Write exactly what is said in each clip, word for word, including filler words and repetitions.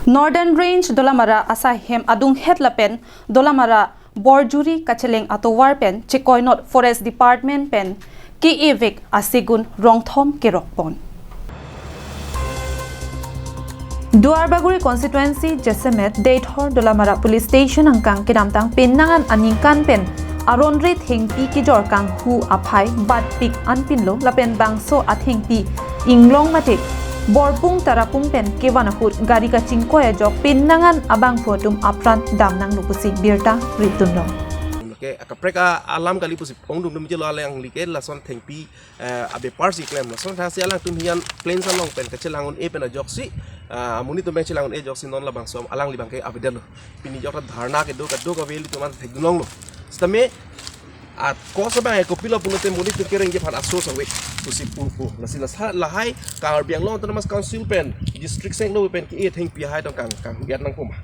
Northern Range Dolamara asai hem adunghet lapen Dolamara Borjuri kacheleng atovar pen Chekoi North Forest Department pen ke-e vek asegun rongthom kerok pon. Duarbagori constituency jasemet Deithor Dolamara Police Station angkang kedamtang penang an aningkan pen aron re thengpi kejor kanghu aphai batpik anpinlo lapen bangso athengpi inglong mate borpung tarapung pen kevan ahut gari kachingkoi ajok penang an abangphu atum apran damnanglo pusi birta ritdunlo. Ke akaprek alam kali pusi ongdung dum jelo alangli ke lason thengpi eh, abepar si klem lason thasi alangtum hian plains along pen kachelang un-e pen ajoksi ah, amonit atum pen chelang un-e ajoksi non labangso alangli abangke avedetlo. Pini jok ta dharna kedo kedo kave ilitum an thekdunlonglo. Sitame akos abang kopilo pulote monit atum kereng jephan aso sawe pusi pu pu. Lasi lasa lahai Karbi Anglong Autonomous Council pen district senglo pen ke-e thengpi hai tong kang kang huyat nangpo ma.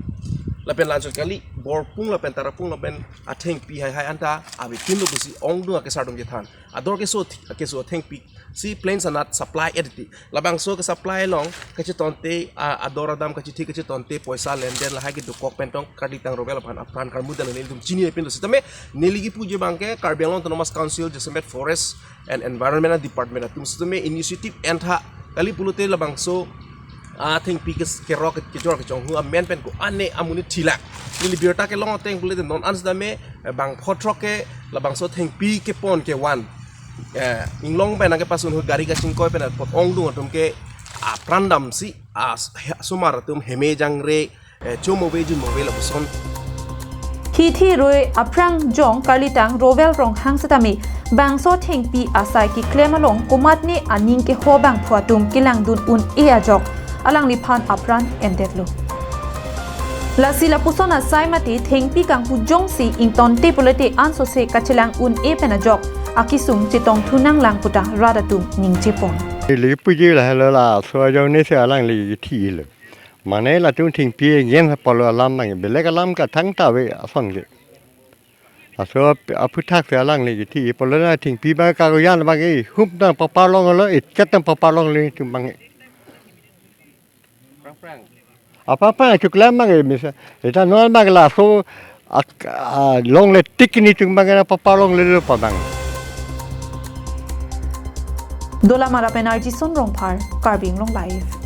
Lapen lanchot kali borpung lapen tarapung lapen athengpi hai hai anta avepinlo pusi ongdung akesar atum chethan. Ador keso keso athengpi si plains anat supply edit. Labangso ke supply along kachetonte ah, ador adam kachethi kachetonte poisa lenden lahai kedokok pen tong kalitang Rowel aphan apran karmu dal nelitum chinipinlo. Sitame neli kipuji abangke Karbi Anglong Autonomous Council jasemet Forest and Environment Department atum sitame initiative entha kali pulote labangso athengpi kes kerok kejor kechonghu amen pen ko-an ne amonit thilak. Neli birta kelong ateng pulote non an sitame eh, bangpho throk ke labangso thengpi kepon kevan eh, inglong pen nangkepasun ahut gari kachingkoi pen apot ongdung atum ke apran damsi asomar atum heme jangre eh, chomove junmove lapuson. Hithi roi aphrang jong kalitang Rowel Ronghang setame bangso thengpi asai keklem along komatne aning keho bangphu atum kelangdun un-e ajok alangliphan apran endetlo. Lasi lapuson asai mate thengpi kanghu jongsi ingtonte pulote ansose kachelang un-e pen ajok akesung chetongthu nanglang puta rat atum ningje pon. Ili puji lahelo laso ajongnesi alangli thilo. Mane latum thengpi yen apotlo alam nang belek alam kathangta ave asonke. Laso ap- aphuthak si alangli kethi apotlo na thengpi abang kagoyan abang e hup nang paparlonglo, ichat nang paparlonglo itum abang e. Apa apa chuklam abang e misa. Ita non abang laso ak- ah, longle tik nelitum abang e na paparlonglelo pa abang. Dolamara pen Arjison Rongphar, Karbi Anglong Live.